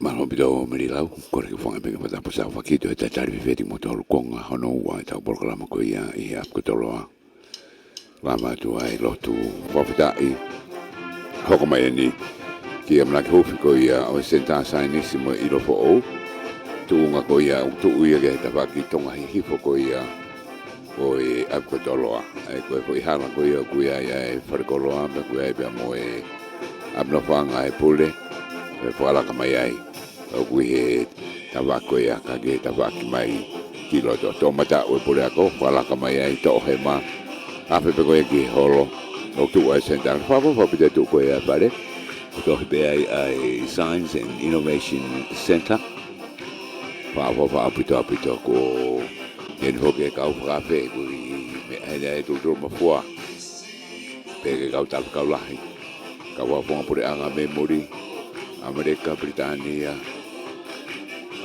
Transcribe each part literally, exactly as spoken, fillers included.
Mālō ʻaupito Melilau, kole ke u hūfanga pē ke fakatapu ʻa e fakahoko ʻo e talitali fefeti mo tolu konga hono ua ʻetau polokalama ko ia ʻi he ʻapi ko Toloa. Lava atu ai lotu fakafetaʻi. Hoko mai eni ki he ʻamanaki huufi ko ia ʻo e Senitā Saienisi mo e ʻIlo Foʻou. Tuʻunga ko ia ʻoku tuʻu ia ki he tafaʻaki Tonga Hihifo ko ia ʻo e ʻapi ko Toloa. ʻA ia ko e foʻi hala ko ia ʻoku ʻi ai ʻa e falekoloa, pea ʻoku ʻi ai pea mo e ʻapi nofoʻanga ʻa e pule, ʻe fakalaka mai ai. ʻOku ʻi he tafaʻaki ko ia, ka ke tafaʻaki mai ki loto. Toʻomataʻu e puleako, fakalaka mai ai, toʻohema, afe pē ko ia ki he holo, ʻoku tuʻu ai e senitā. Fakaʻofoʻofa ʻaupito e tuʻu ko ia ʻa e fale, ʻoku tohi pē ai ʻa e Science and Innovation Centre. Fakaʻofoʻofa ʻaupito ʻaupito ko eni foki e kau fakaafe, ʻoku ʻi ai e meʻa heni ʻa e tūtū mafua. Pea ki he kau talafekau lahi, kau fakafofonga puleʻanga mei muli, ʻAmelika, Pilitānia,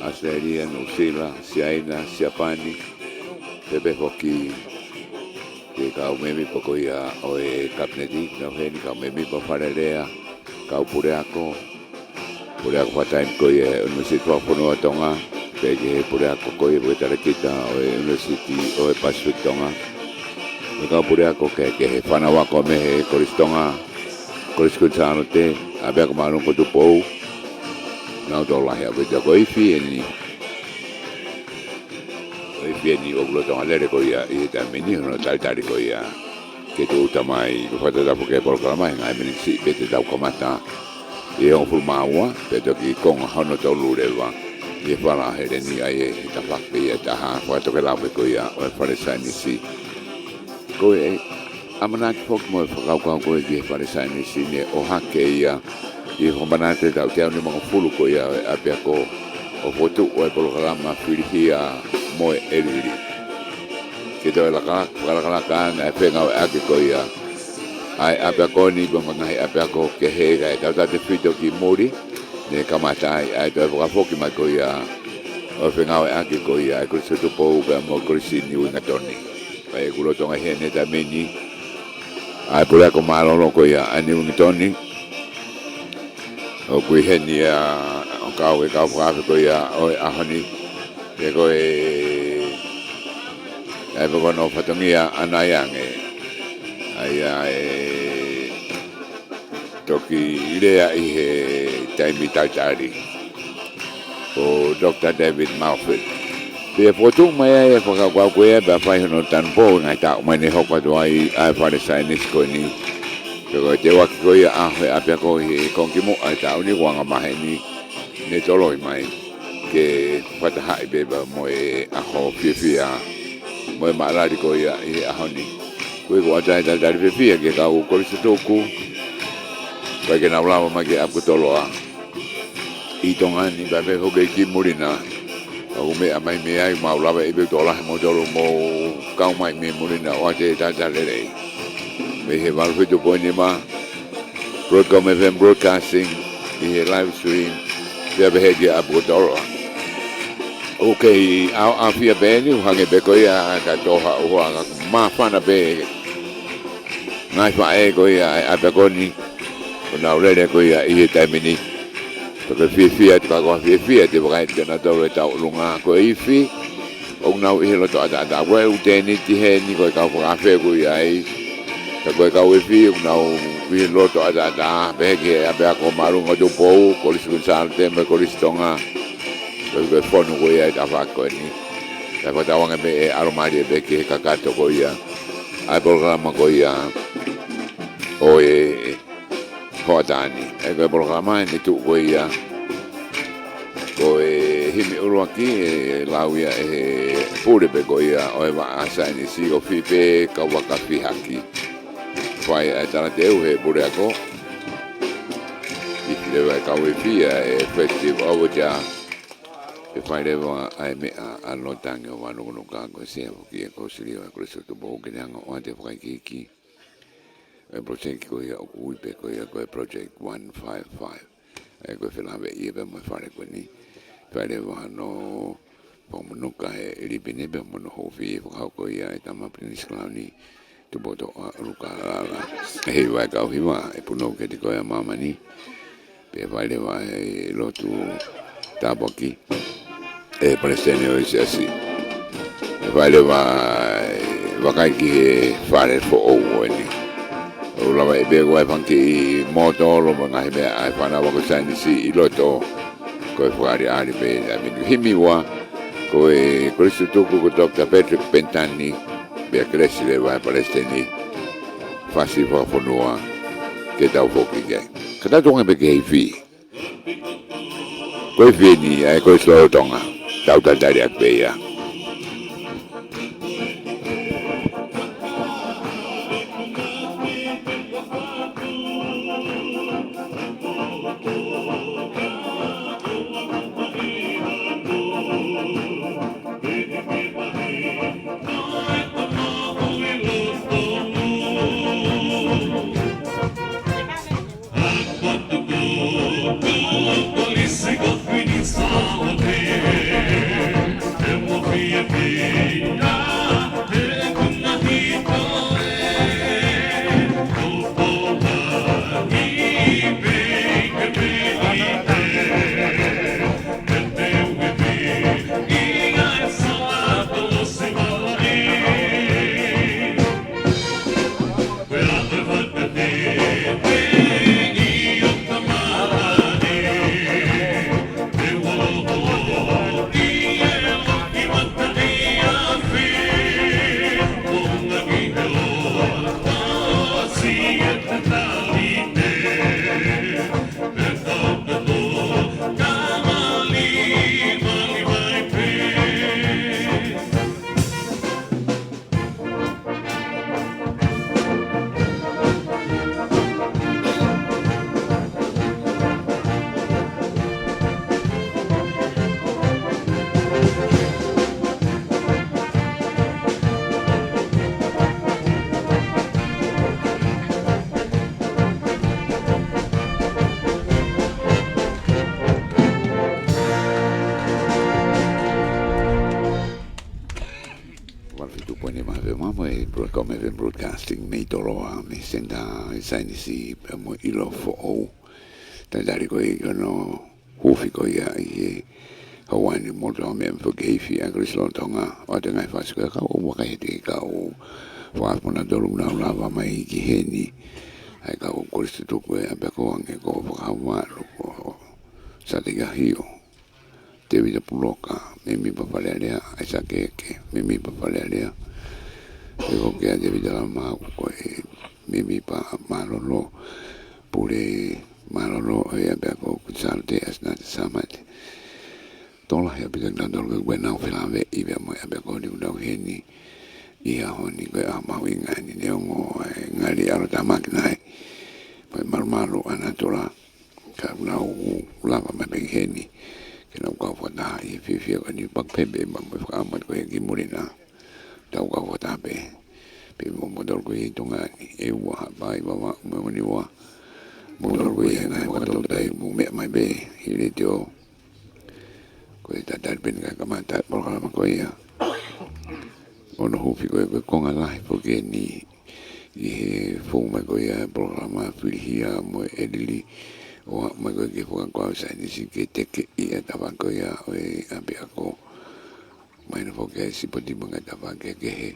ʻAositelēlia, Nuʻusila, Siaina, Siapani, pea pehē foki ki he kau mēmipa ko ia ʻo e Kapineti, nau heni, kau mēmipa Fale Alea, kau puleako, puleako fakataimi ko ia ʻo e ʻUnivēsiti Fakafonua ʻo Tonga, pea ki he puleako ko ia ʻo e talēkita ʻo e ʻUnivēsiti ʻo e Pasifiki Tonga. Mo e kau puleako kehekehe, fānau ako mei he Kolisi Tonga, Kolisi Kuini Sālote, ʻApiako Māʻolunga ko Tupou, nautolu lahi ʻaupito. Ko e ifi eni, ko e ifi eni ʻoku lolotonga lele ko ia ʻi he taimi ni, hono talitali ko ia ke tūʻuta mai, ko e fakatapu ki he polokalama, he ngaahi miniti siʻi pē te tau kamata ʻi he hongofulu mā ua, pea toki konga hono tolu leva ʻi he fala Heleni, ʻa ia ʻe tafaʻaki ia ʻe taha, fakatokelau pē ko ia ʻo e Fale Saienisi. Ko e ʻamanaki foki mo e fakakaukau ko ia ki he Fale Saienisi, ne ʻohake ia ʻi he fakamanatu ʻe taʻu teau nimangofulu ko ia ʻo e ʻapiako, ʻo fokotuʻu ʻa e polokalama Filihia mo e ʻEliʻeli. Ke toe lakalaka, fakalakalaka ange ʻa e fengāueʻaki ko ia ʻa e ʻapiako ni pea mo e ngaahi ʻapiako kehe, kae tautautefito ki muli, ne kamata ai ʻa e toe fakafoki mai ko ia ʻo e fengāueʻaki ko ia ʻa e Kolisi Tupou pea mo e Kolisi Niu ʻIngatoni. Pea ʻoku lolotonga ʻi heni he taimi ni ʻa e puleako mālōlō ko ia ʻa Niu ʻIngatoni. ʻOku ʻi heni ia ʻo kau e kau fakaafe ko ia ʻo e ʻaho ni. Pea ko e, ʻa ia pē ko hono fatongia ʻanai ange, ʻa ia ʻe toki lea ʻi he taimi talitali, ko Doctor David Moffat. Pea fokotuʻu mai ai e fakakaukau ko ia, pea fai hono tanupou he ngaahi taʻu mai ne hoko atu ai ʻa e Fale Saienisi ko eni. Pea ko e teuaki ko ia ʻa e ʻapiako ʻi he konga kimuʻa ʻo e taʻu ni, ʻoku angamaheni ne toloi mai ke fakatahaʻi pē pea mo e ʻaho fiefia mo e maʻalali ko ia ʻi he ʻaho ni. Ko ia ʻoku ʻoatu ai e talitali fiefia ki he kau Kolisi tutuku, ʻikai ke nau lava mai ki he ʻapi ko Toloa ʻi Tonga ni, pea pehē foki ki muli na. ʻOku meʻa mai mei ai, mau lava ʻi he pē tokolahi moutolu ʻoku mou kau mai mei muli na ʻo ʻoatu e talitali lelei. Mei he valu fitu poini nima, Broadcom F M Broadcasting, ʻi he live stream, pea pehē ki he ʻapi ko Toloa. ʻOku kei ʻaoʻafia pē eni, ʻo hangē pē ko ia ka toha ʻuha ka māfana pē ngaahi faʻē ko ia ʻa e ʻapiako ni, ʻoku nau lele ko ia ʻi he taimi ni. Pea ko e fiefia, te u kau fiefia, te u vakai atu kia nautolu ʻi he tauʻolunga, ko e ifi, ʻoku nau ʻi he loto ʻataʻatā. Ko e ʻū tēniti heni, ko e kau fakaafe ʻoku ʻi ai. Pea ko e kau ifi, ʻoku nau ʻi he loto ʻataʻatā, pehē ki he ʻapiako māʻolunga ʻo Tupou, Kolisi Kuini Sālote mo e Kolisi Tonga. Ko e, ko e fonu ko ia ʻi he tafaʻaki ko eni. Pea fakatauange pē ʻe ʻalomālie pē ki he kakato ko ia ʻa e polokalama ko ia ʻo e hoʻatā ni. ʻA ia ko e polokalama eni tuʻu ko ia, ko e himi ʻuluaki ʻe lau ia ʻe he pule pē ko ia ʻo e vaʻa saienisi, ko Fipe Kauvaka Fihaki. Fai ʻa e talateu ʻe he puleako. Ifi leva e kau ifi ʻa e Festive Overture. Pea fai leva ʻa e meʻa ʻa Lotangi ʻo Vanukunuka, ko e sea foki ʻa e Kolisi Tupou ke ne hanga ʻo ʻoatu e fakaikiiki ʻa e project ko ia ʻoku ui pē ko ia ko e Project one five five. ʻA ia ko e felāveʻi ia pea mo e fale ko eni. Fai leva hono fakamonuka ʻe Lipine pea mo hono houfi, fakahoko ia ʻe Tama Pilinisi Kalauni Tupoutoʻa ʻUlukalala. ʻE hiva e kau hiva, ʻe punou kiate koe ʻa māmani. Pea fai leva e lotu tāpuaki ʻe he palesiteni ʻo e siasi. ʻE fai leva e vakai ki he fale foʻou ʻo eni. ʻOku lava ʻe pehē ʻoku ʻi ai e fanga kiʻi mōtolo mo e ngaahi meʻa ʻa e fānau ako saienisi ʻi loto. Ko e fakaʻaliʻali pē ʻa e minu himi ua. Ko e kolisi tutuku ko Toketā Patrick Penitani, pea kelesi leva e palesiteni, fasi fakafonua ke tau foki ki ai. Ka tau tuʻunga pē ki he ifi. Ko e ifi eni ʻa e Kolisi Lolotonga. Tau talitali atu pē ia. Valu fitu poini ua F M, ʻa e polokalama F M Broadcasting mei Toloa, mei he Senitā ʻo e Saienisi pea mo e ʻIlo Foʻou. Talitali ko ē ki hono huufi ko ia ʻi he houa ni, mou tau meʻa mai foki ki he ifi ʻa e Kolisi Lolotonga, ʻoatu e ngaahi fasi ko ia ka ʻoku ou vakai heti ki he kau fakaʻamu ʻa kinautolu naʻa nau lava mai ki heni. ʻA e kau kolisi tutuku ʻa e ʻapiako hangē ko Fakahaumalu, ko Sate Kahio, Tēvita Puloka, mēmipa Fale Alea, ʻAisake Eke, mēmipa Fale Alea. Pea ko kia Tēvita Lamau, ko e mēmipa mālōlō, pule mālōlō ʻo e ʻapiako, ko Sālote ʻAsinate Sāmate. Tokolahi ʻaupito kinautolu ko ē kuo nau felāveʻi pea mo e ʻapiako ni ʻoku nau ʻi heni ʻi he ʻaho ni. Ko e ʻaho mahuʻinga eni neongo e ngali ʻalotāmaki nai mo e malumalu ʻa natula, ka ʻoku nau lava mai pē ki heni ke nau kau fakataha ʻi he fiefia ko eni. Pea ko e pehē pē ʻemau fakaʻamu ko ia ki muli na, tau kau fakataha pē. Pea mo moutolu ko ia ʻi Tonga ni, ʻEua, Haʻapai, Vavaʻu mo e Niua, moutolu ko ia ʻi he ngaahi fakatoutai, mou meʻa mai pē ʻi he letiō. Ko e talitali pē eni kae kamata e polokalama ko ia. ʻOku ou huufi ko e, ko e konga lahi foki eni ʻi he fou mai ko ia e polokalama Filihia mo e ʻElili, ʻo aʻu mai ko ē ki he fuakava saienisi ke tekeʻi e tafaʻaki ko ia ʻo e ʻapiako. Mahino foki ʻa e sipoti mo e ngaahi tafaʻaki kehekehe.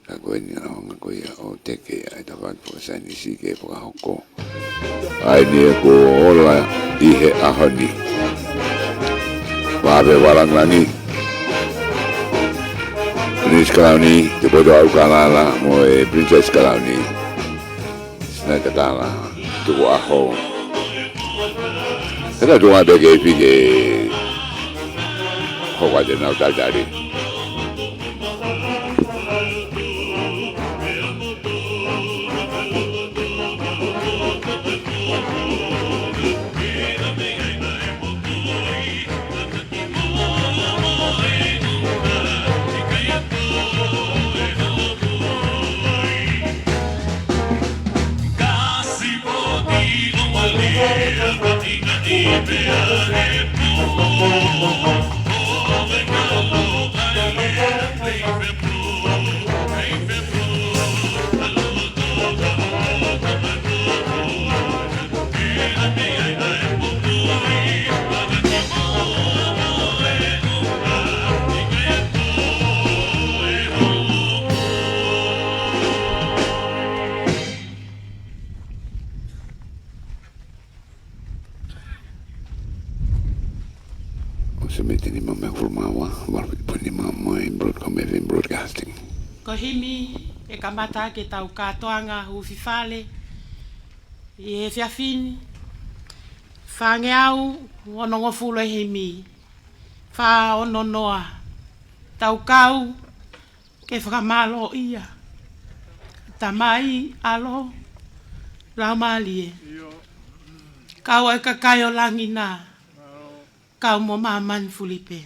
Ka ko eni ʻa e ʻaonga ko ia ʻo teke ʻa e tafaʻaki fakasaienisi ke fakahoko. ʻA eni ʻoku ola ʻi he ʻaho ni. Vave Valangilangi, Pilinisi Kalauni, Te Potu ʻAukālala mo e Pilinisesi Kalauni. Sinaita Kala, Tukuʻaho. Ka tau tuʻunga pē ki he ifi ke hoko atu ʻenau talitali. Sumiti ni mo me furmawa, Marvin Puni mo mo in Broadcom F M Broadcasting. Ko e himi ʻe kamata ʻaki ʻetau kātoanga huufi fale ʻi he efiafi ni. Fāngeau onongofulu e himi. Fā ono noa. Tau kau ke fakamālōʻia. Tamai, ʻAlo, Laumālie. Kau ai kakai ʻo langi na. Kau mo māmani fuli pē.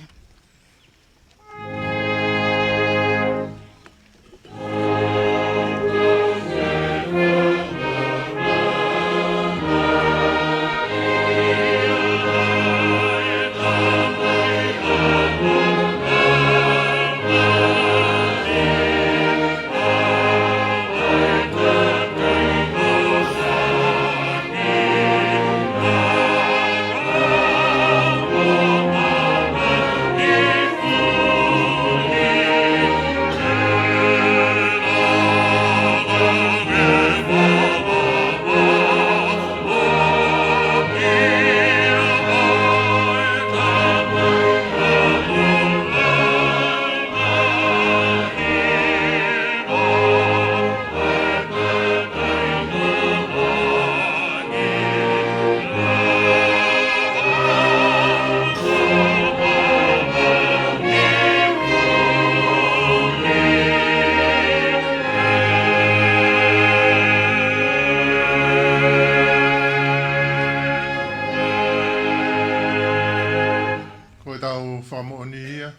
Ko ʻetau fakamoʻoni ia,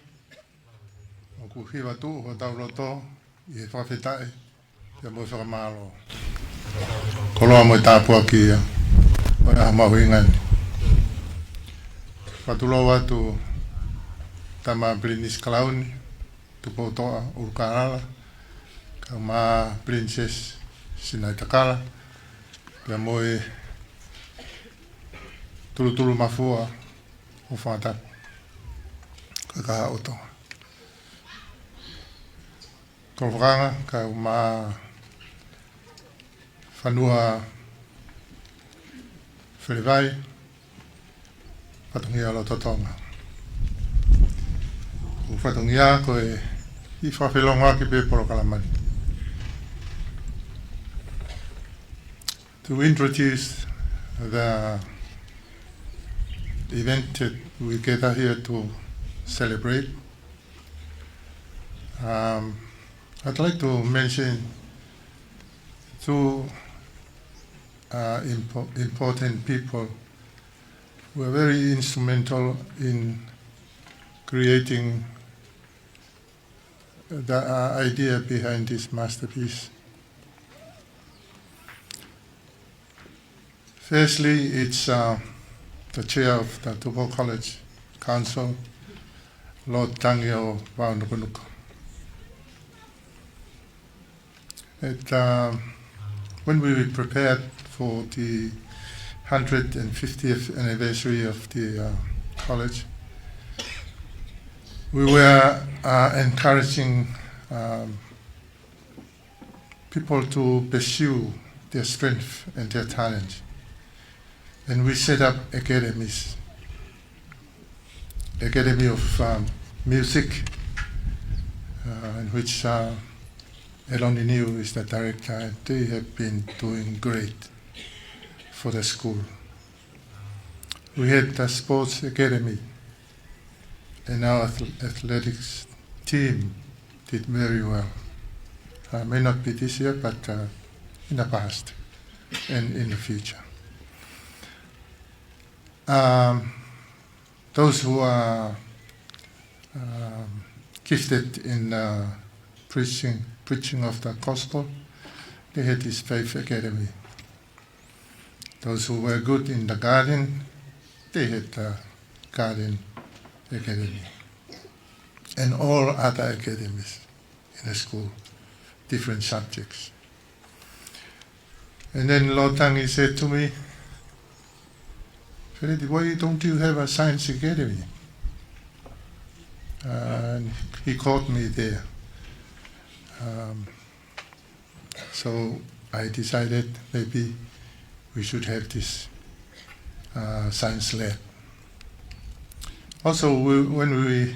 ʻoku hiva tuʻu hotau loto ʻi he fakafetaʻi, pea mo e fakamālō. Koloa mo e tāpuaki ia ʻo e ʻaho mahuʻinga ni. Fakatulou atu Tama Pilinisi Kalauni Tupoutoʻa ʻUlukalala, kae ʻumaʻā Pilinisesi Sinaitakala, pea mo e Tulutulu Mafua ʻo Fangatapu, Kakaha ʻo Tonga. Tolofakanga, kae ʻumaʻā Fanua Felevai, fatongia loto Tonga. Ko e fatongia ko e ʻi he fakafelongoaki pē polokalama ni. To introduce the event that we gather here to celebrate, um, I'd like to mention two, uh, impo-, important people who were very instrumental in creating the, uh, idea behind this masterpiece. Firstly, it's, uh, the chair of the Tupou College Council, Lord Tangi ʻo Vaunukunuku. It, uh, when we prepared for the hundred and fiftieth anniversary of the, uh, college, we were, uh, encouraging, um, people to pursue their strength and their talent. And we set up academies, Academy of, um, Music, uh, in which, uh, Eloni Niu is the director, and they have been doing great for the school. We had the sports academy, and our ath-, athletics team did very well. Uh, may not be this year, but, uh, in the past and in the future. Um, those who are, um, gifted in, uh, preaching, preaching of the gospel, they had this faith academy. Those who were good in the garden, they had the garden academy. And all other academies in the school, different subjects. And then Lord Tangi said to me, "Feleti, why don't you have a science academy?" Uh, and he caught me there. Um, So I decided maybe we should have this, uh, science lab. Also, we, when we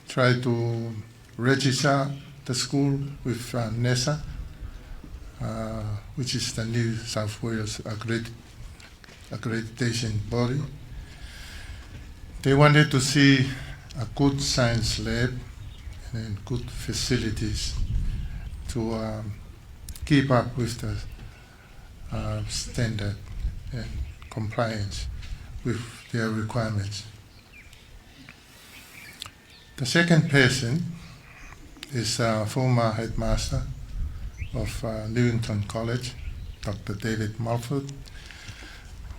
try to register the school with, uh, NESA, uh, which is the New South Wales accredit-, accreditation body, they wanted to see a good science lab and good facilities to, um, keep up with the, uh, standard and compliance with their requirements. The second person is a former headmaster of, uh, Newington College, Doctor David Mulford,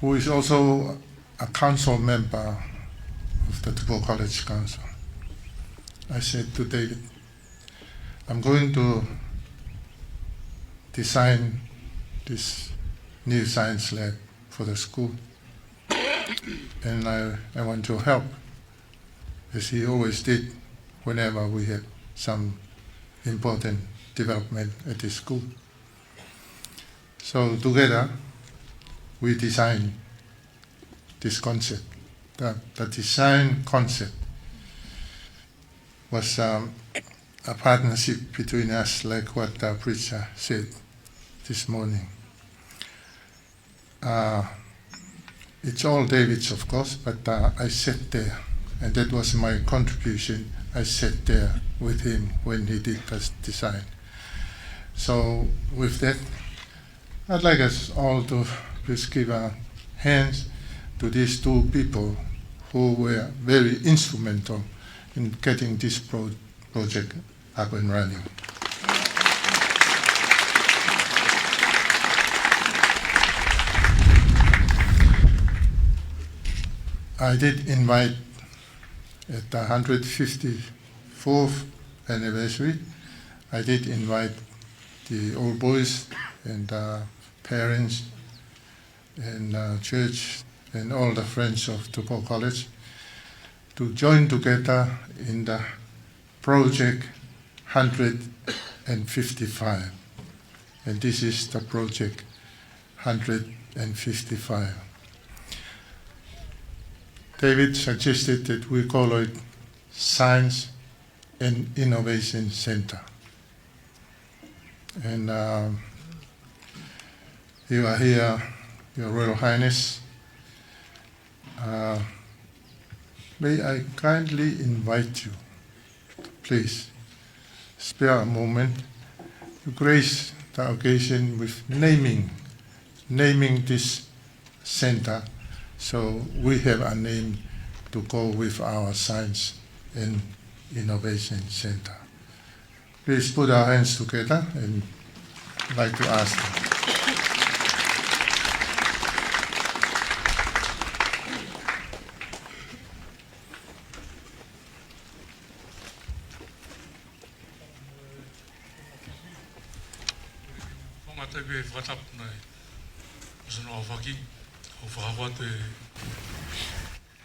who is also a council member of the Tupou College Council. I said to David, "I'm going to design this new science lab for the school, and I, I want your help," as he always did whenever we had some important development at the school. So together, we designed this concept. The, the design concept was, um, a partnership between us, like what the preacher said this morning. Uh, it's all David's, of course, but, uh, I sat there, and that was my contribution. I sat there with him when he did this design. So with that, I'd like us all to please give our hands to these two people who were very instrumental in getting this pro-, project up and running. I did invite, at the hundred fifty-fourth anniversary, I did invite the old boys and, uh, parents and, uh, church and all the friends of Tupou College to join together in the project hundred and fifty-five. And this is the project hundred and fifty-five. David suggested that we call it Science and Innovation Center. And, um, you are here, Your Royal Highness. Uh, may I kindly invite you, please, spare a moment to grace the occasion with naming, naming this center, so we have a name to go with our Science and Innovation Center. Please put our hands together and I'd like to ask them. Fakaʻatā pē fakatapu nai. Oso no afaki, ʻo fakahoko atu e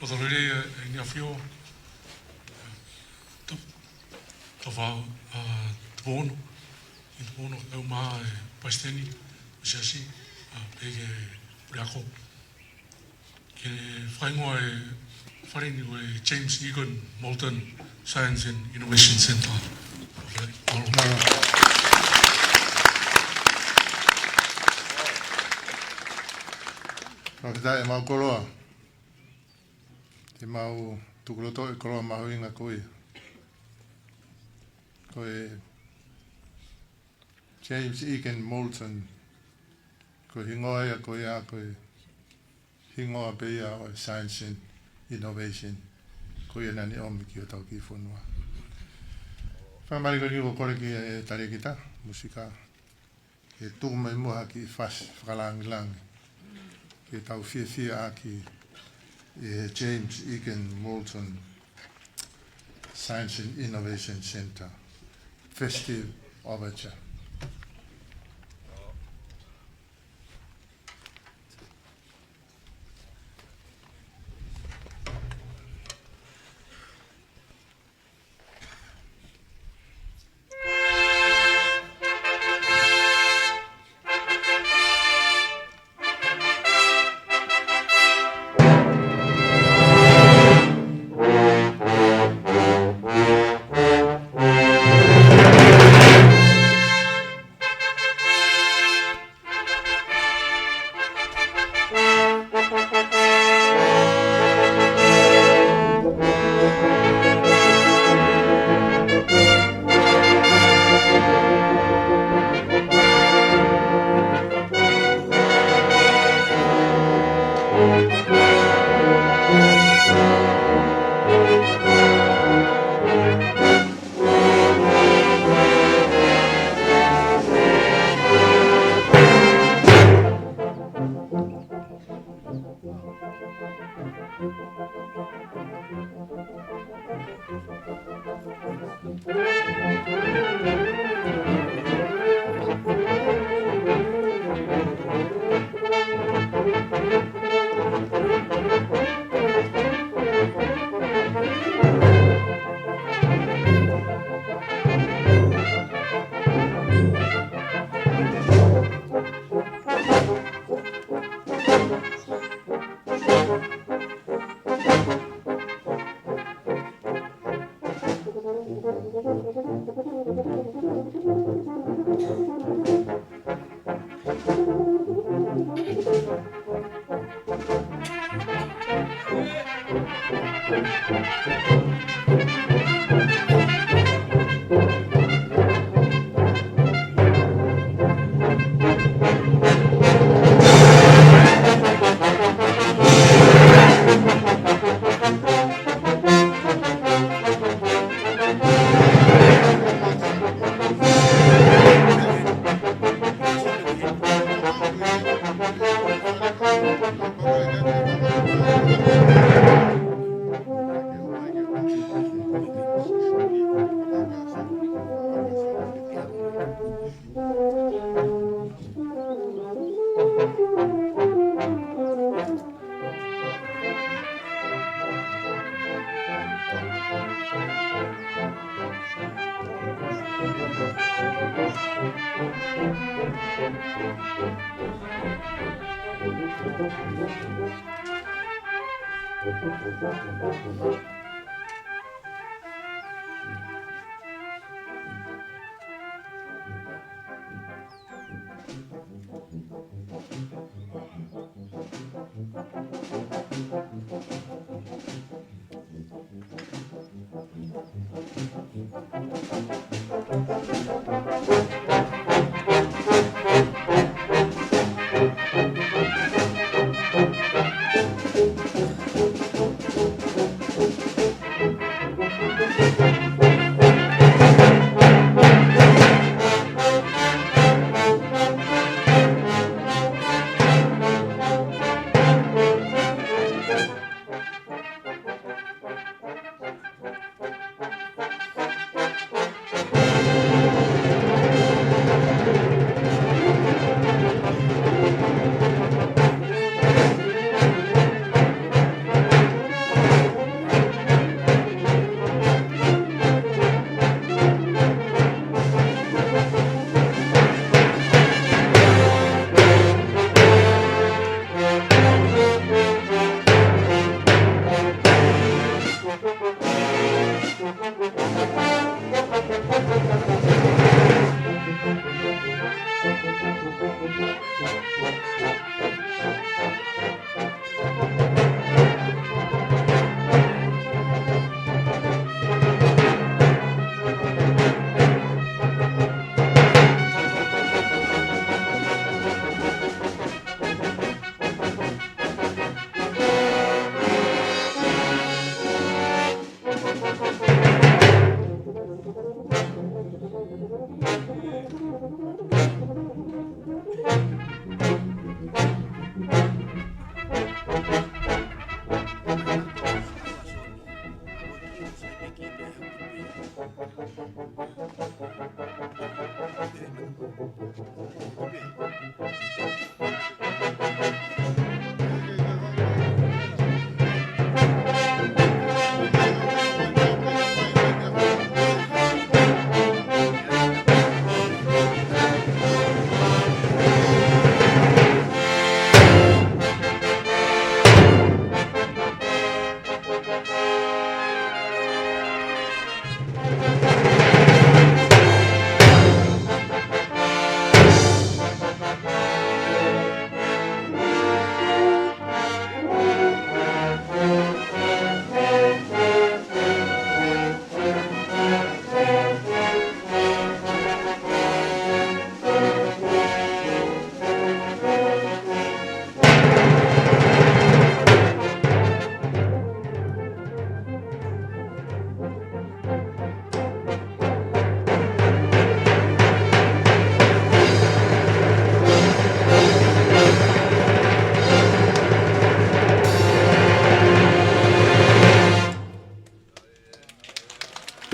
loto lelei ʻa ʻEne ʻAfio, Tau, Tau Fa-, ʻa, Tupou Ono, ʻi Tupou Ono, kae ʻumaʻā e Palesiteni ʻo e Siasi, ʻa, pehē ki he Puleako. Ke fakahingoa e fale ni ko e James Egan Moulton Science and Innovation Center. Mālō. Fakafetaʻi, ʻemau koloa. Te mau tukuloto e koloa mahuʻinga ko ia. Ko e James Egan Moulton. Ko e hingoa ia ko ia, ko e hingoa pē ia ʻo e Science and Innovation ko ia naʻa ne ʻomi ki hotau kiʻi fonua. Fakamālō ko eni, ʻoku ou kole ki he talēkita mūsika ke tuku mai muʻa ha kiʻi fasi fakalāngilangi ke tau fiefia ʻaki ʻi he James Egan Moulton Science and Innovation Center Festive Overture.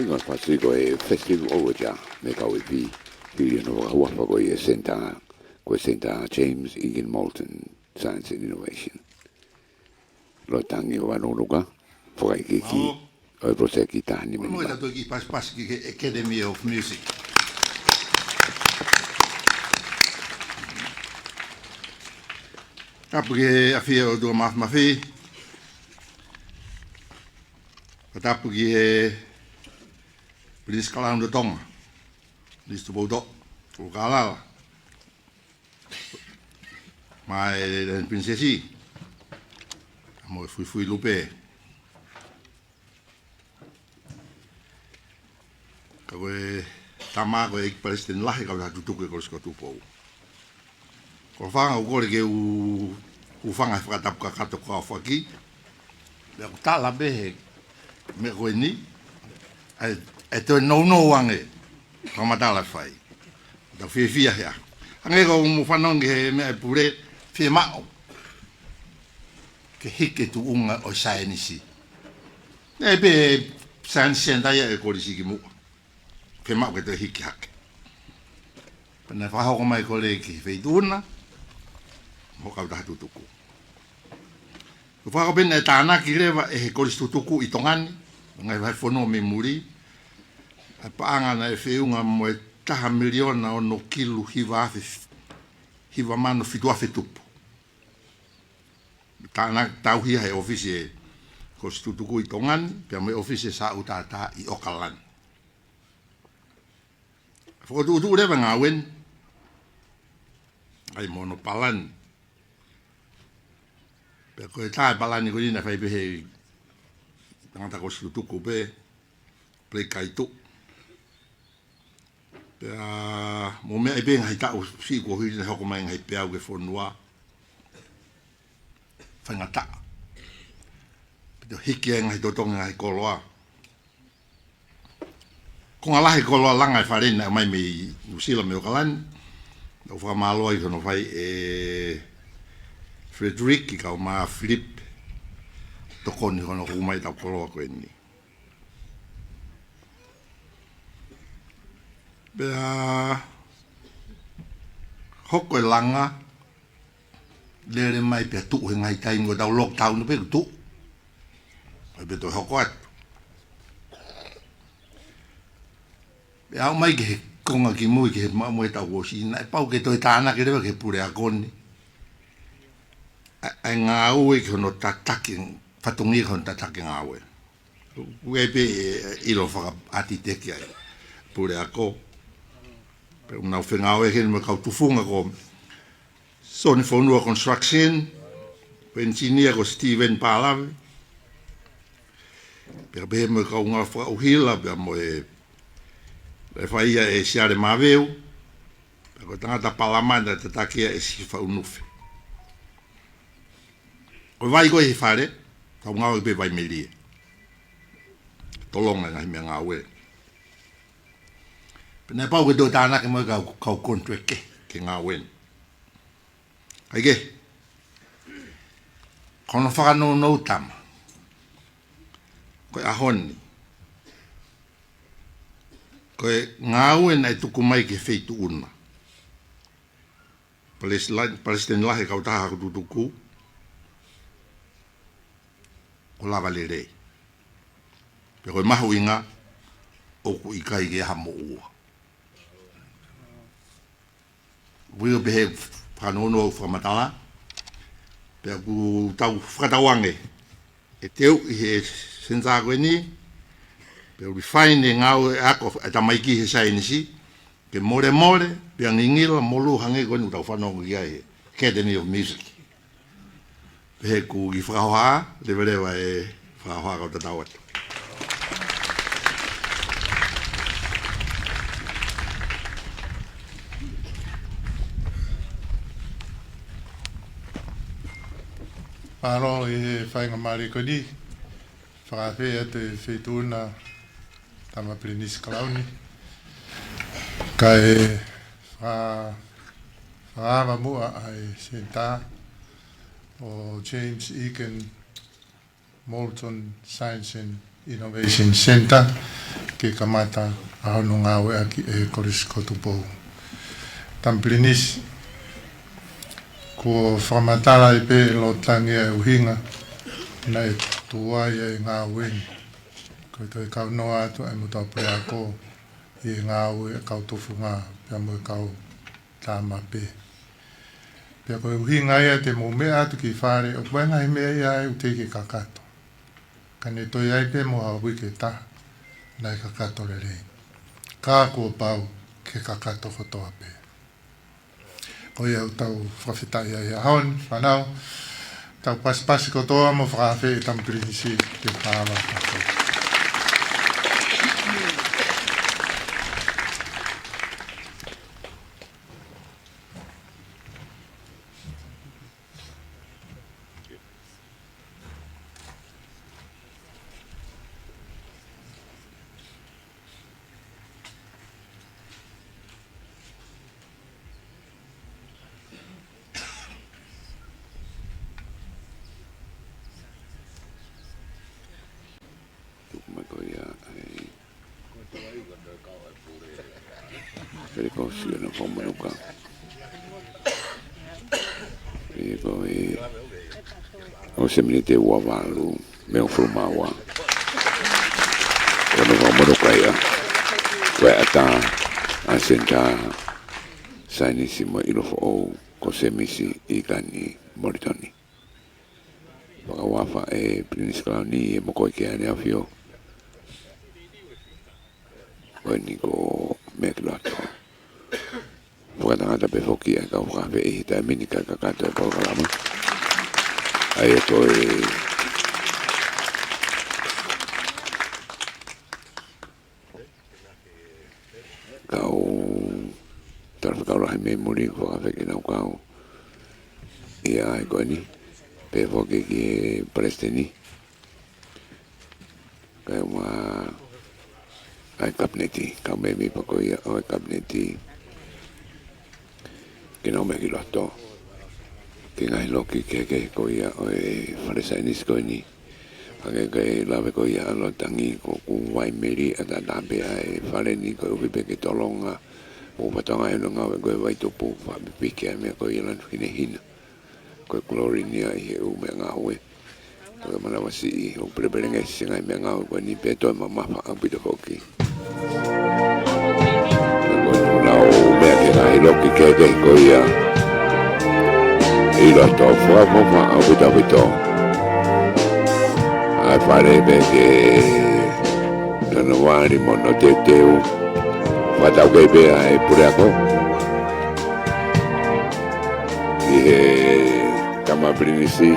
Ko e fasi ko e Festive Overture, mei he kau ʻEiki, hili hono fakahuafa ko ia e Center, ko e Center James Egan Moulton, Science and Innovation. Lolotonga ʻo e nunuka, fakaikiiki ʻo e project ʻi taha ni. Mo e tatu ki paspas ki he Academy of Music. Tapu ki he ʻafio ʻo e ʻOtua Mafimafi. Tapu ki he Pilinisi Kalauni ʻo Tonga, Pilinisi Tupoutoʻa, Tuʻulokalala, mo e Princess, mo e Fuifui Lupe. Ka ko e tama ko e ʻEiki Palesiteni Lahi ʻo e Kautaha Tutuku ʻi he Kolisi ko Tupou. Ko e fanga ʻoku ou kole ke u, u fanga he fakatapu kakato ko au foki. Pea ʻoku tala pē he meʻa ko eni, ʻe, ʻe toe nounou ange fakamatala fai. Tau fiefia hea. Hangē ko hoʻomou fanongo he meʻa ʻa e pule, fiemaʻu ke hiki e tuʻunga ʻo e saienisi. Naʻe pē Science Center ia ʻi he kolisi kimuʻa. Fiemaʻu ke toe hiki hake. Pea naʻe fakahoko mai ko ē ki he Feituʻuna mo e Kautaha Tutuku. Ko e fakahoko pē naʻe tānaki leva ʻe he Kolisi Tutuku ʻi Tonga ni, ngaahi vahefonua mei muli, ʻa e paʻanga naʻe feʻunga mo e taha miliona ono kilu hiva afe, hiva mano fitu afe tupu. Tānaki tauhi ia he ʻōfisi ʻa e Kolisi Tutuku ʻi Tonga ni, pea mo e ʻōfisi ʻa e Saʻu Tātā ʻi ʻOkalani. Fokotuʻutuʻu leva e ngāue ni, ʻa ia mo hono palani. Pea ko e tā e palani ko eni naʻe fai pē he tangata Kolisi Tutuku pē, Blake Kaituʻu. Pea mo e meʻa ʻi he ngaahi taʻu siʻi kuo hili naʻe hoko mai e ngaahi peau ki he fonua. Faingataʻa. Pea toe hiki ai e ngaahi totongi e ngaahi koloa. Konga lahi e koloa langa e fale ni naʻe ʻomai mei Nuʻusila mei ʻOkalani. Naʻa ku fakamālō ai ki hono fai ʻe Frederick kae ʻumaʻā Philip, tokoni hono hū mai ʻetau koloa ko eni. Pea hoko e langa, lele mai pea tuʻu he ngaahi taimi ko ʻetau lockdown pē kuo tuʻu. ʻAi pē toe hoko atu. Pea aʻu mai ki he konga kimui ki he maʻu mo ʻetau ʻosi, naʻe pau ke toe tānaki leva ki he puleako ni ʻa e, ʻa e ngāue ki hono tataki, fatongia ki hono tataki e ngāue. ʻOku ʻi ai pē e ʻilo fakaʻātiteki ʻa e puleako. Pea ʻoku nau fengāueʻaki eni mo e kau tufunga ko Soni Fonua Construction, ko e engineer ko Steven Pālave. Pea pehē mo e kau ngāue fakaʻuhila, pea mo e, e fai ia ʻe Siale Maveu. Pea ko e tangata palama naʻe tataki ia ʻe Sifa Unufe. Ko e vai ko ē he fale, tau ngāue pē vai melie. Tolonga e ngaahi meʻangāue. Pea naʻe pau ke toe tānaki mo e kau, kau contract ki he ngāue ni. ʻAi ke. Ko hono fakanounou tama. Ko e ʻaho ni. Ko e ngāue naʻe tuku mai ki he Feituʻuna. Palesila-, Palesiteni Lahi ʻo e Kautaha Haʻa Tutuku, ʻoku lava lelei. Pea ko e mahuʻinga, ʻoku ʻikai ke ʻi ai ha moʻua. Ui o pehē fakanounou fakamatala, pea ʻoku tau fakatauange ʻe teuʻi he senitā ko eni, pea ʻoku refine e ngāue ako e tamaiki he saienisi, ke molemole, pea ngingila, molū hangē ko eni ʻoku tau fanongo ki ai he Academy of Music. Pehē ʻoku kiʻi fakahoha, leveleva e fakahoha kau tatau atu. Mālō ʻi he faingamālie ko eni. Fakaafeʻi atu e Feituʻuna Tama Pilinisi Kalauni. Kae faka-, fakaava muʻa ʻa e senitā ʻo James Egan Moulton Science and Innovation Center. ke kamata ʻa hono ngāueʻaki ʻe he Kolisi ko Tupou. Tama Pilinisi, kuo fakamatala ai pē ʻe Lord Tangi ʻa e ʻuhinga naʻe tuai ai e ngāue ni. Ko e toe kaunoa atu ʻa e motuʻa puleako ʻi he ngāue ʻa e kau tufunga pea mo e kau tama pē. Pea ko e ʻuhinga ia te mou meʻa atu ki fale, ʻoku ʻi ai e ngaahi meʻa ia ʻoku teʻeki ke kakato. Ka ne toe ʻi ai pē mo ha uike ʻe taha naʻe kakato lelei. Ka kuo pau ke kakato kotoa pē. Ko ia ʻoku tau fakafetaʻi ai he ʻaho ni, fānau. Tau pasipasi kotoa mo fakaafeʻi Tama Pilinisi ke paava. Tuku mai ko ia ʻa e fale ko Sione Fakamonuka. Pea ko e ʻosi e miniti ʻe ua valu mei he hongofulu mā ua. Ko hono fakamonuka ia. Ko e ʻata ʻa e senitā saienisi mo e ʻilo foʻou ko Semisi ʻIkani Molitoni. Fakaʻofa ʻe Pilinisi Kalauni ʻa e mokoi ki ai ʻa ʻEne ʻAfio. Ko eni ko Meʻakiloto. Fakatangata pē foki ʻa e kau fakaafeʻi he taimi ni ka kakato e polokalama. ʻA ia ko e kau talafekau lahi mei muli, fakaafeʻi kinautolu. ʻA ia ko eni, pehē foki ki he Palesiteni, kae ʻumaʻā ʻa e Kapineti, kau mēmipa ko ia ʻo e Kapineti, ke nau meʻakiloto ki he ngaahi loki kehekehe ko ia ʻo e fale saienisi ko eni. Hangē ko e lave ko ia ʻa Lord Tangi, ko ʻeku vaimeli ʻataʻatā pē ʻa e fale ni koeʻuhi pē ke tolonga mo fatongia hono ngāue ko e vaitupu, fakapipiki ʻa e meʻa ko ia lanu hinehina. Ko e kolōlia ʻi he ʻū meʻangāue. Ka ke manavasiʻi ʻoku pelepelengesi e ngaahi meʻangāue ko eni pea toe mamafa ʻaupito foki. Ko e nau meʻa ki he ngaahi loki kehekehe ko ia ʻi loto, fakaʻofoʻofa ʻaupito ʻaupito. ʻA e fale pē ke nonowali mo hono teuteu. Fakataukei pē ʻa e puleako ki he Tama Pilinisi.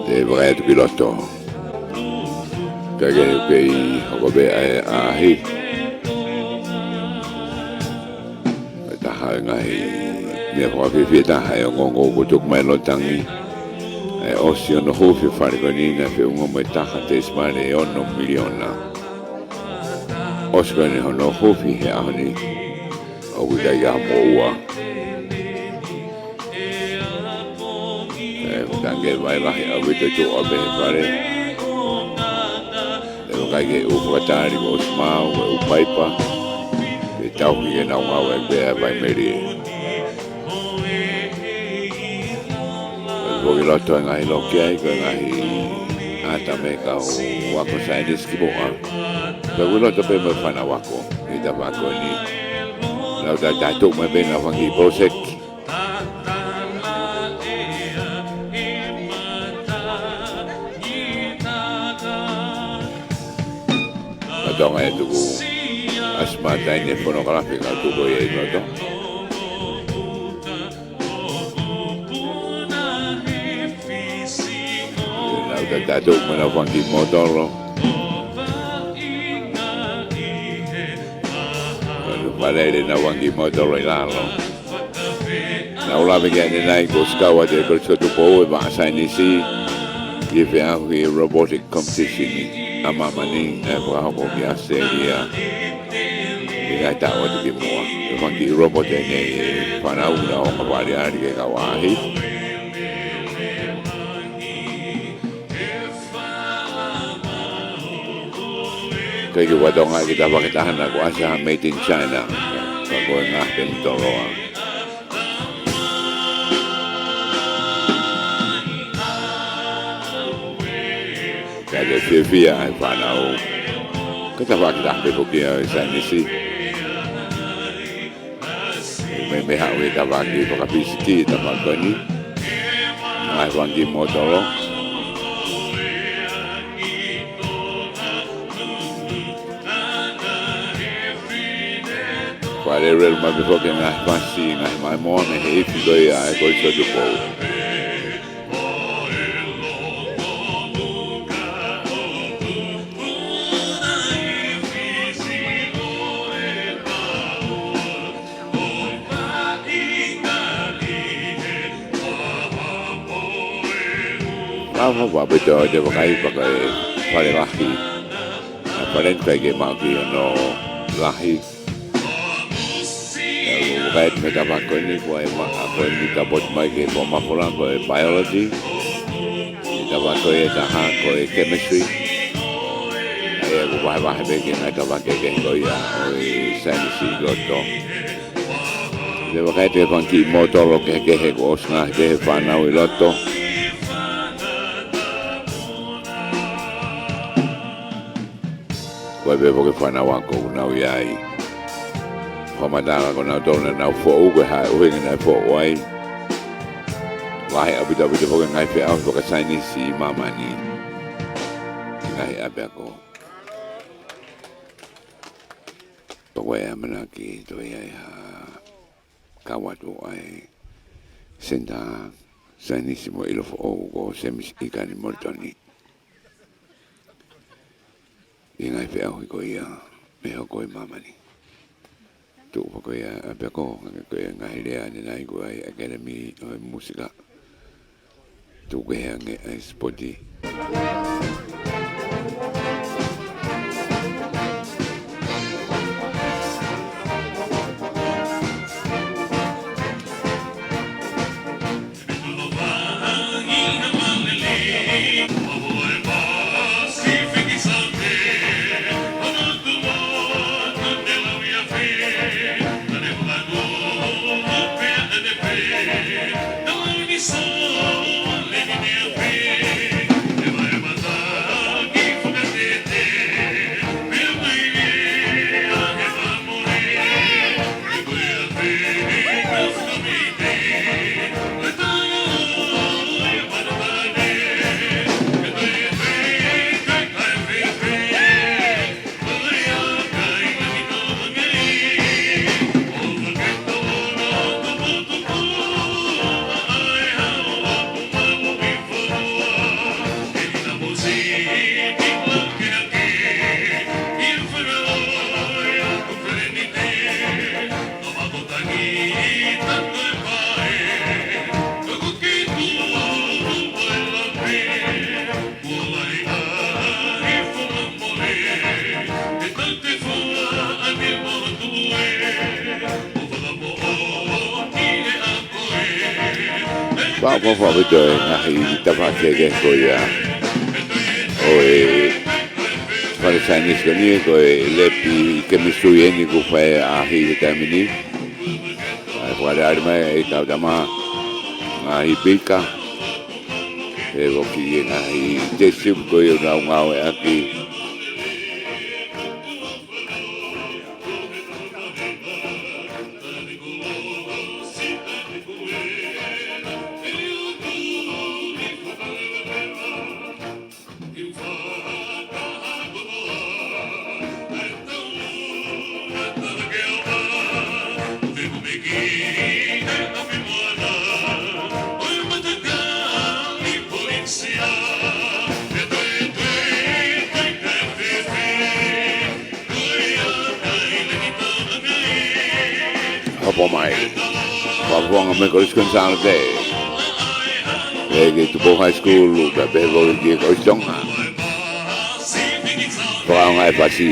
Te vakai atu ki loto. Ka ke kei hoko pē ʻa e ʻaʻahi. Ko e taha e ngaahi meʻa fakafiefia taha e ongoongo kuo tuku mai ʻe Lord Tangi. ʻA e ʻosi hono huufi e fale ko eni naʻe feʻunga mo e taha tesimale ono miliona. ʻOsi ko eni hono huufi he ʻaho ni, ʻoku ʻikai ke ʻi ai ha moʻua. ʻE, tangi vai lahi ʻaupito tuʻa pē he fale. ʻE, ʻikai ke u fakatali ko ʻosi maau, ko e ʻū paipa. Ke tauhi ke nau ngāueʻaki pē ʻa e vaimeli. Ko e foki loto e ngaahi loki ai, ko e ngaahi ʻata mei he kau ako saienisi ki muʻa. Ko e foki loto pē mo e fānau ako ʻi he tafaʻaki ko eni. Nau tatatu mai pē ʻenau fanga kiʻi polosekí. Ka Tonga e tuku ʻa e Smart ʻa ʻene fonokalafi ka tuku ia ʻi loto. Nau tatatu mo ʻenau fanga kiʻi mōtolo. Nau palele ʻenau fanga kiʻi mōtolo ʻi lalo. Nau lave ki ai ʻanenai kuo ʻosi kau atu e Kolisi ko Tupou e vaʻa saienisi ki he feʻauhi robotic competition ʻa māmani naʻe fakahoko ki ʻAositelēlia ʻi he ngaahi taʻu atu ki muʻa. ʻE fanga Kiʻi robot ʻeni ʻe fānau ʻoku nau ō ʻo fakaʻaliʻali ki he kau ʻaʻahi. Kae ʻikai ke u fakatokangaʻi ki he tafaʻaki ʻe taha naʻa ku ʻasi ha made in China. Ka ko e ngaahi peni toloa. Kae fiefia ʻa e fānau. Ko e tafaʻaki ʻe taha pē foki ia ʻo e Sainisi. Meimei haʻu e tafaʻaki fakapisiki ʻi he tafaʻaki ko eni. Ngaahi fanga kiʻi mōtolo. Fakalelulelu mai pē foki e ngaahi fasi, ngaahi maʻimoa mei he ifi ko ia ʻa e Kolisi ʻo Tupou. Ka fakaʻapaʻapa ʻa e vakai pea ko e fale lahi. ʻA e fale ni ʻikai ke maʻu ki hono lahi. ʻOku vakai atu mei he tafaʻaki ko eni, ko e maʻa ko eni ka poto mai ki he fuʻu mafola ko e biology. ʻI he tafaʻaki ko ia ʻe taha ko e chemistry. ʻA ia ʻoku vahevahe pē ki he ngaahi tafaʻaki kehekehe ko ia ʻo e saienisi ʻi loto. Te u vakai atu ki he fanga kiʻi mōtolo kehekehe kuo ʻosi ngaohi pē ʻe he fānau ʻi loto. Ko e pē foki e fānau ako ʻoku nau ʻi ai. Fakamatala ko nautolu naʻa nau foʻou, ko e hā e ʻuhinga naʻe foʻou ai. Lahi ʻaupito ʻaupito foki e ngaahi feʻauhi fakasaienisi ʻi māmani. ʻI he ngaahi ʻapiako. Pea ko e ʻamanaki toe ʻi ai ha kau atu ʻa e Senitā Saienisi mo e ʻIlo Foʻou ko Semisi ʻIkani Molitoni. ʻI he ngaahi feʻauhi ko ia ʻe hoko ʻi māmani. Tuʻu pē ko ia ʻa e ʻapiako, hangē ko e ngaahi lea ʻanenai ko e ʻAkademi ʻo e Mūsika. Tuku kehe ange ʻa e sipoti. Pea ko e fakaʻapaʻapa ʻa e ngaahi tafaʻaki kehekehe ko ia ʻo e fale saienisi ko eni, ko e lepi chemistry eni ʻoku fai ʻaʻahi he taimi ni. ʻA e fakaʻaliʻali mai e kau tama, ngaahi pika. ʻE foki e ngaahi test tube ko ia ʻoku nau ngāueʻaki. Hopo mai. Fakafofonga mei he Kolisi Konisālevale. Pea ki Tupou High School, pea pehē foki ki he Kolisi Tonga. Fakaʻaongaʻi e fasi.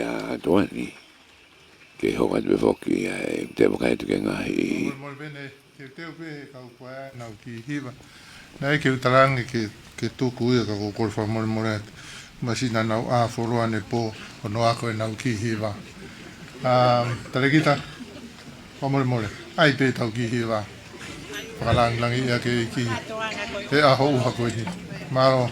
ʻa Tuani. Ke hoko atu pē foki ʻa e te vakai atu ki he ngaahi. Mole, mole pē ne, teuteu pē he kau ko ē ʻenau kiʻi hiva. Naʻe ke u talaange ke, ke tuku ia ka ko e kole fakamolemole atu. Masiʻi naʻa nau ʻā fuoloa ʻanepō ʻo nau ako ʻenau kiʻi hiva. Um, Talekita, fakamolemole. ʻAi pē ʻetau kiʻi hiva. Fakalāngilangiʻi ʻa e ʻEiki he ʻaho ʻuha ko eni. Mālō.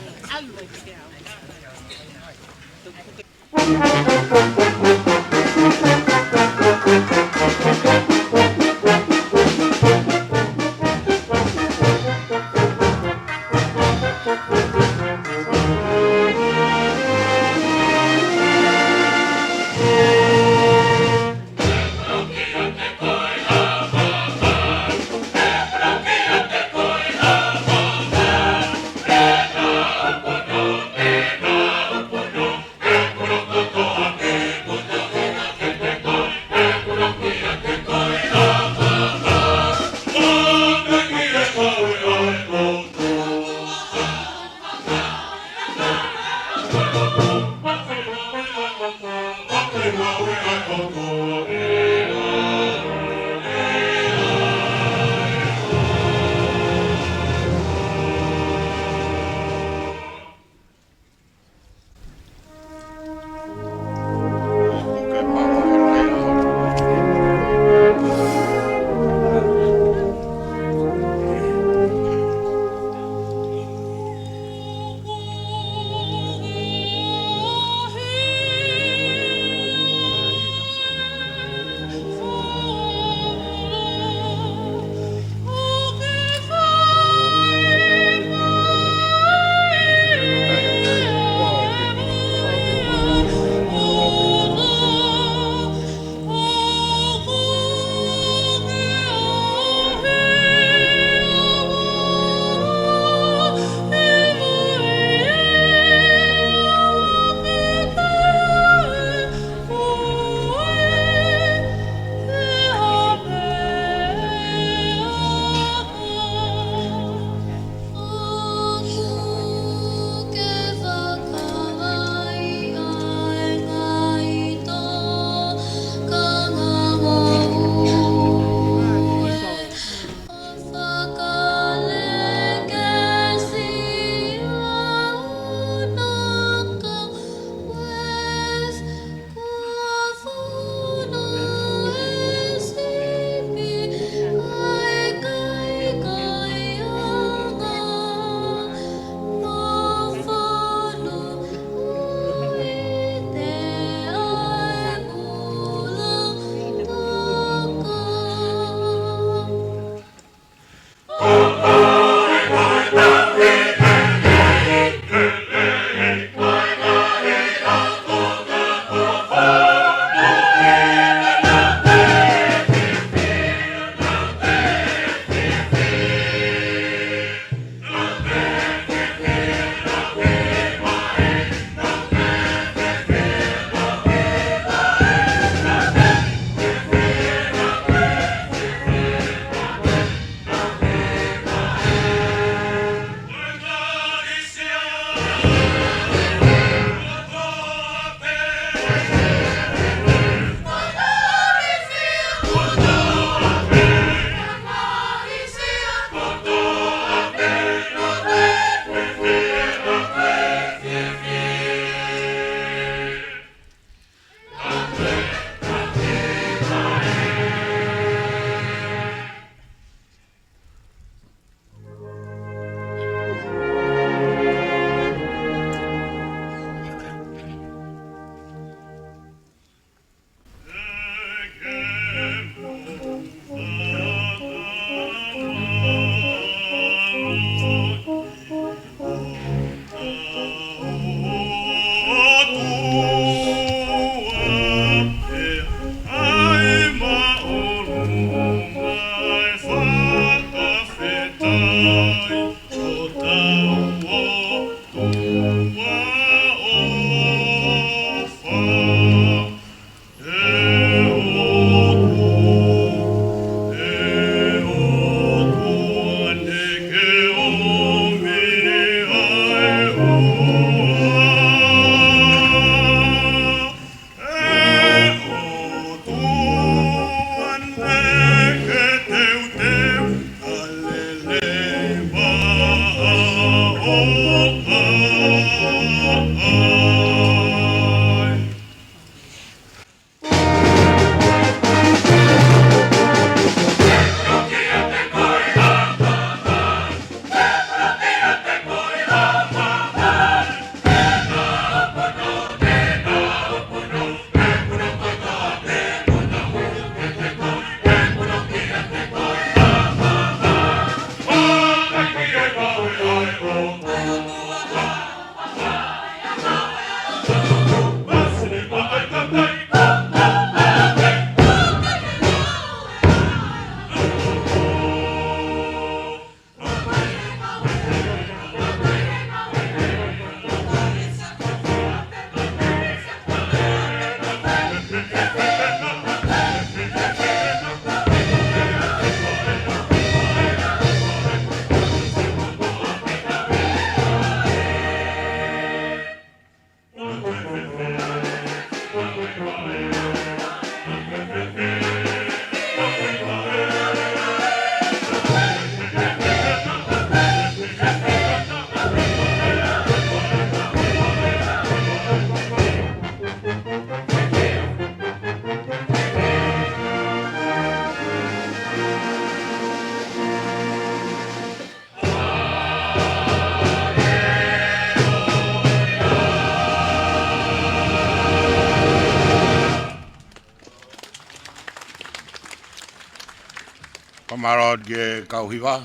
Fakamālō ki he kau hiva,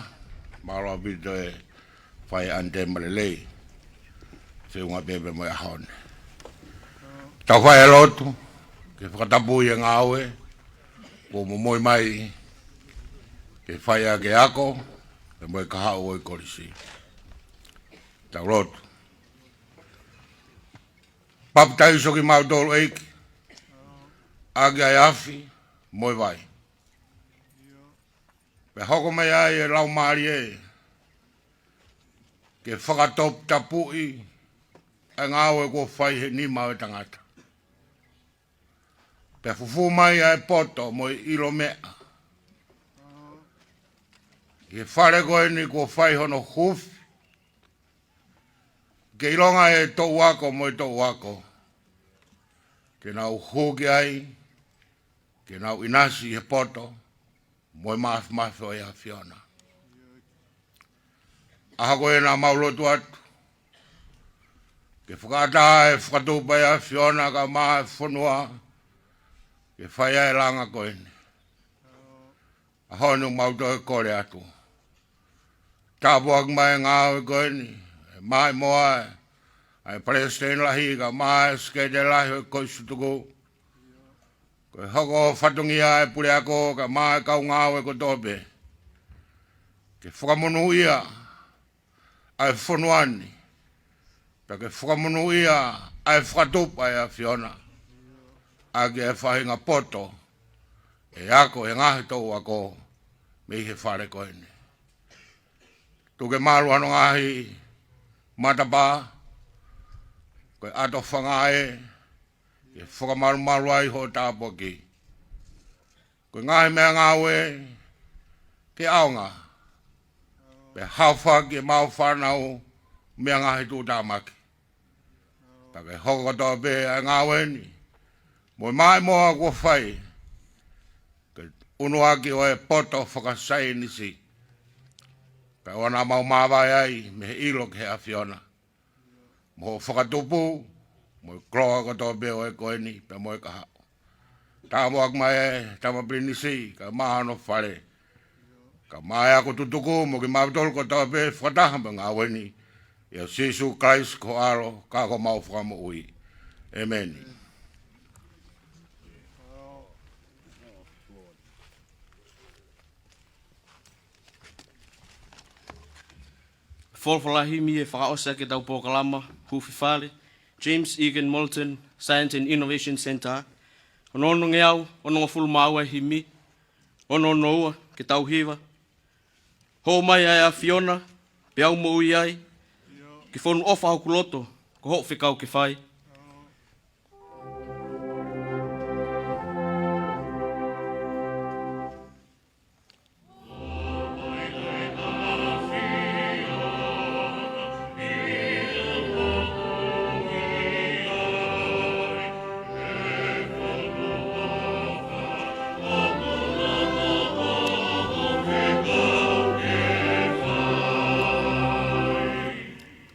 mālō ʻaupito e fai ʻanitema lelei. Feʻunga pē pea mo e ʻaho ni. Tau fai e lotu, ke fakatapui e ngāue, kuo momoi mai, ke fai ʻaki e ako, pea mo e kahaʻu ʻo e kolisi. Tau lotu. Papitaiso kimautolu ʻEiki, ʻaki ʻa e afi, mo e vai. Pea hoko mai ai e Laumālie, ke fakatoputapuʻi ʻa e ngāue kuo fai he nima ʻo e tangata. Pea fufū mai ʻa e poto mo e ʻilo meʻa. ʻI he fale ko eni kuo fai hono huufi. Ke ʻilonga e toʻu ako mo e toʻu ako. Ke nau hū ki ai, ke nau ʻinasi he poto, mo e mafimafi ʻo e ʻAfiona. ʻAho ko ē naʻa mau lotu atu, ke fakaʻatā e fakatupu ʻa e ʻAfiona kae ʻumaʻā e fonua, ke fai ai e langa ko eni. ʻAho ni ʻoku mau toe kole atu. Tāpuaki mai e ngāue ko eni, ʻe mai mo e, ʻa e Palesiteni Lahi kae ʻumaʻā e Sekelitali Lahi ʻo e Kolisi Tutuku. Ko e hoko fatongia e puleako kae ʻumaʻā e kau ngāue kotoa pē. Ke fakamonūʻia ʻa e fonua ni. Pea ke fakamonūʻia ʻa e fakatupu ʻa e ʻAfiona. ʻAki e faʻahinga poto, ʻe ako e ngaahi toʻu ako, mei he fale ko eni. Tuku ke malu hono ngaahi matapā, ko e ʻato fanga ē, ke fakamalumalu ai hoʻo tāpuaki. Ko e ngaahi meʻangāue ke ʻaonga. Pea haofi ʻe he mau fānau meʻa ngaahi tuʻutāmaki. Pea ke hoko kotoa pē ʻa e ngāue ni. Mo e maʻimoa kuo fai. Ke ʻunuaki ʻo e poto fakasaienisi. Pea ʻoua naʻa mau māvae ai mei he ʻilo ki he ʻAfiona. Mo hoʻo fakatupu, mo e koloa kotoa pē ʻo e ko eni, pea mo e kahaʻu. Tāpuaki mai e Tama Pilinisi, kae ʻumaʻā hono fale. Kae ʻumaʻā e ako tutuku, mo kimautolu kotoa pē, fakataha mo e ngāue ni. ʻIa Sīsū Kalaisi ko ho ʻAlo, ka ko homau Fakamoʻui. ʻĒmeni. Folofola himi ʻe fakaʻosi ʻaki ʻetau polokalama huufi fale, James Egan Moulton Science and Innovation Centre, ono onongeau onongofulu mā ua e himi, ono ono ua, ke tau hiva. Hō mai ʻa e ʻAfiona, peau moʻui ai, ke fonu ʻofa hoku loto, ko hoʻo fekau ke fai.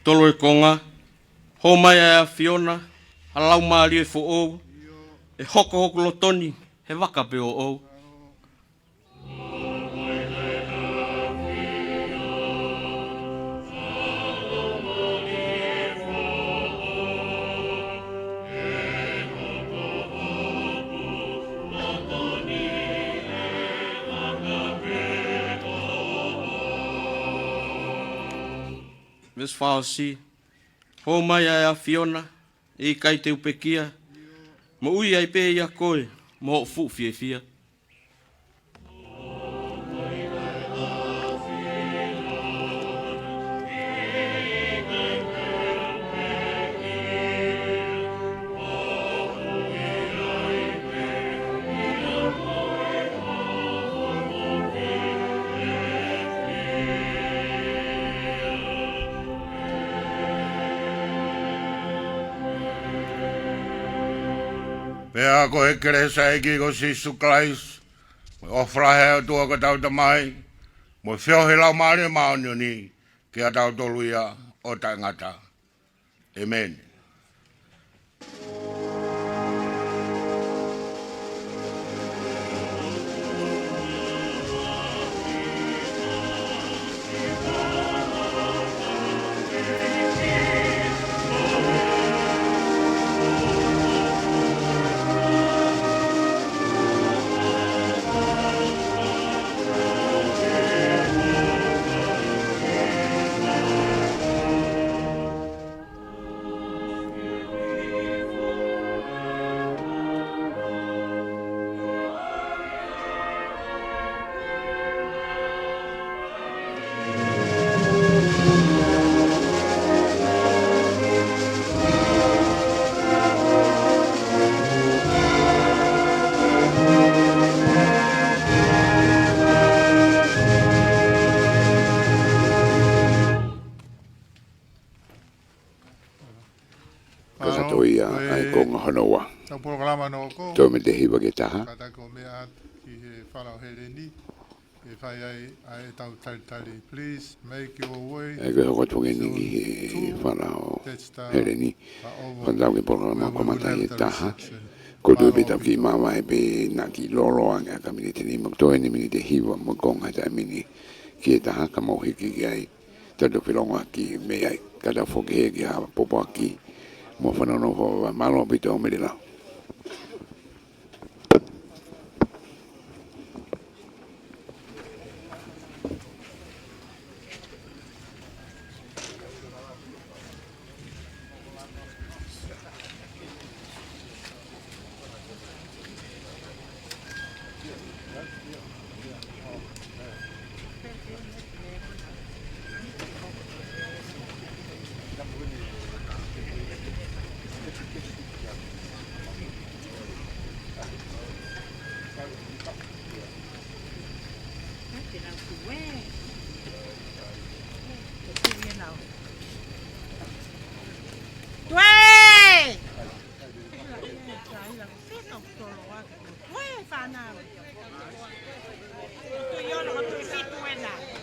Tolu e konga, hō mai ʻa e ʻAfiona, ʻa e Laumālie foʻou, ʻe hoko hoku loto ni, he vaka pē ʻoʻou. Veesi fā ʻosi, hō mai ʻa e ʻAfiona, ʻe ʻikai te u pekia, moʻui ai pē ʻia koe, mo hoʻo fuʻu fiefia. Pea ko e kelesi ʻa e ʻEiki ko Sīsū Kalaisi, mo e ʻofa lahi ʻa e ʻOtua ko hotau Tamai, mo e feohi ʻa e Laumālie Māʻoniʻoni, ke ʻiate kitautolu ia ʻo taʻengata. ʻĒmeni. Kakato ia ʻa e konga hono ua. Tau polokalama no ko. Tolu miniti hiva ki he taha. Kātaki ʻo meʻa atu ki he fala ʻo Heleni. ʻE fai ai ʻa ʻetau talitali. Please make your way. ʻE ke hoko atu ange ni ki he fala ʻo Heleni. Fantau ki he polokalama ko e kamata ʻi he taha. Ko e tuʻu pē ʻetau kiʻi māvae pē naʻa kiʻi lōloa ange ʻa e miniti nima, toe ʻeni miniti hiva mo e konga he taimi ni ki he taha ka mou hiki ki ai. Tau toki felongoaki mei ai, ka tau foki hē ki ha pōpoaki mo e fanongo fakataha. Mālō ʻaupito, mele lau. Tuē! Tuē, fānau. Tui ono, tui fitu ena.